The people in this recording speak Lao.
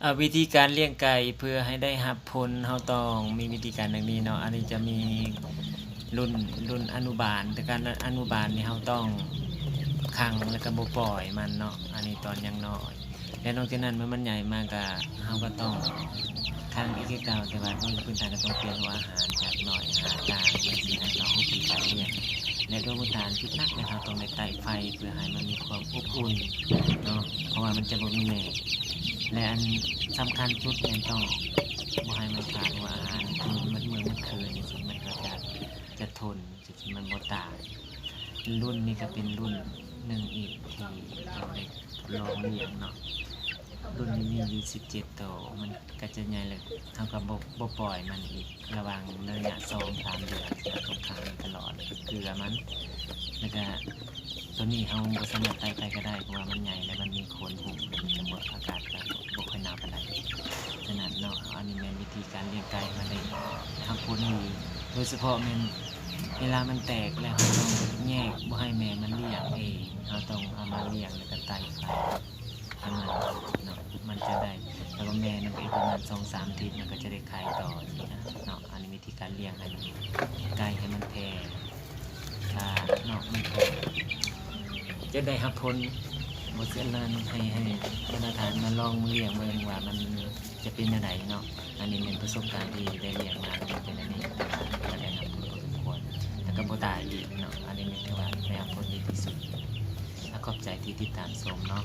ເອີ ວິທີການລ້ຽງໄກ່ເພື່ອໃຫ້ໄດ້ຮັບຜົນ ເຮົາຕ້ອງມີວິທີການດັ່ງນີ້ເນາະ. ອັນນີ້ຈະມີລຸ້ນ ລຸ້ນອະນຸບານ, ແຕ່ການອະນຸບານນີ້ເຮົາຕ້ອງຂັງ ແລ້ວກໍບໍ່ປ່ອຍມັນເນາະ, ອັນນີ້ຕອນຍັງນ້ອຍ. ແລະນອກຈາກນັ້ນ ເມື່ອມັນໃຫຍ່ມາກະ ເຮົາກໍຕ້ອງຂັງອີກຄືເກົ່າ, ແຕ່ວ່າໂດຍພື້ນຖານກໍຕ້ອງປ່ຽນຫົວອາຫານຈາກໜ້ອຍຫາກາງ ຈັ່ງຊີ້ນະເນາະ, ວິທີການລ້ຽງ. ແລະໂດຍພື້ນຖານຈຸດຫຼັກແມ່ນເຮົາຕ້ອງໄດ້ໄຕ້ໄຟ ເພື່ອໃຫ້ມັນມີຄວາມອົບອຸ່ນເນາະ, ເພາະວ່າມັນຈະບໍ່ມີແມ່. ແລະອັນສຳຄັນສຸດແມ່ນຕ້ອງບໍ່ໃຫ້ມັນຂາດຫົວອາຫານ ກິນໝົດມື້ໝົດຄືນ ຈັ່ງຊີ້ມັນກໍຈະ ຈະທົນ ຈັ່ງຊີ້ມັນບໍ່ຕາຍ. ລຸ້ນນີ້ກໍເປັນລຸ້ນໜຶ່ງອີກທີ່ເຮົາໄດ້ລອງລ້ຽງເນາະ. ລຸ້ນນີ້ມີຢູ່ສິບເຈັດໂຕ, ມັນກໍຈະໃຫຍ່ແລ້ວ ເຮົາກໍບໍ່ ບໍ່ປ່ອຍມັນອີກ ລະຫວ່າງໄລຍະສອງສາມເດືອນ ເຮົາຕ້ອງຂັງມັນຕະຫຼອດ ເກືອມັນ. ແລ້ວກະໂຕນີ້ເຮົາບໍ່ສາມາດໄຕ່ໄຟກໍໄດ້ ເພາະວ່າມັນໃຫຍ່ ແລະມັນມີຂົນຫຸ້ມ ມັນຈະໝົດອາກາດ ກໍບໍ່ຄ່ອຍໜາວປານໃດ. ສະນັ້ນເນາະ ອັນນີ້ແມ່ນວິທີການລ້ຽງໄກ່ໃຫ້ມັນໄດ້ຮັບຜົນດີ, ໂດຍສະເພາະແມ່ນເວລາມັນແຕກແລ້ວ ເຮົາຕ້ອງແຍກ ບໍ່ໃຫ້ແມ່ມັນລ້ຽງເອງ, ເຮົາຕ້ອງເອົາມາລ້ຽງ ແລ້ວກໍໄຕ່ໄຟໃຫ້ມັນເນາະ, ມັນຈະໄດ້ ແລ້ວກໍແມ່ມັນກໍອີກປະມານສອງສາມອາທິດ ມັນກໍຈະໄດ້ໄຂ່ຕໍ່ ຈັ່ງຊີ້ນະເນາະ. ອັນນີ້ ທີ່ການລ້ຽງໃຫ້ໄກ່ໃຫ້ມັນແຜ່ ຖ້າເນາະ ມັນກໍຈະໄດ້ຮັບຜົນ. ບໍ່ເຊັ່ນນັ້ນ ໃຫ້ ໃຫ້ບັນດາທ່ານມາລອງລ້ຽງເບິ່ງວ່າມັນຈະເປັນແນວໃດເນາະ. ອັນນີ້ແມ່ນປະສົບການທີ່ໄດ້ລ້ຽງມາ ມັນເປັນອັນນີ້ ແຕ່ວ່າກໍໄດ້ຮັບຜົນພໍສົມຄວນ ແລ້ວກໍບໍ່ຕາຍອີກເນາະ. ອັນນີ້ແມ່ນຖືວ່າໄດ້ຮັບຜົນດີທີ່ສຸດ. ອາ ຂອບໃຈທີ່ຕິດຕາມຊົມເນາະ.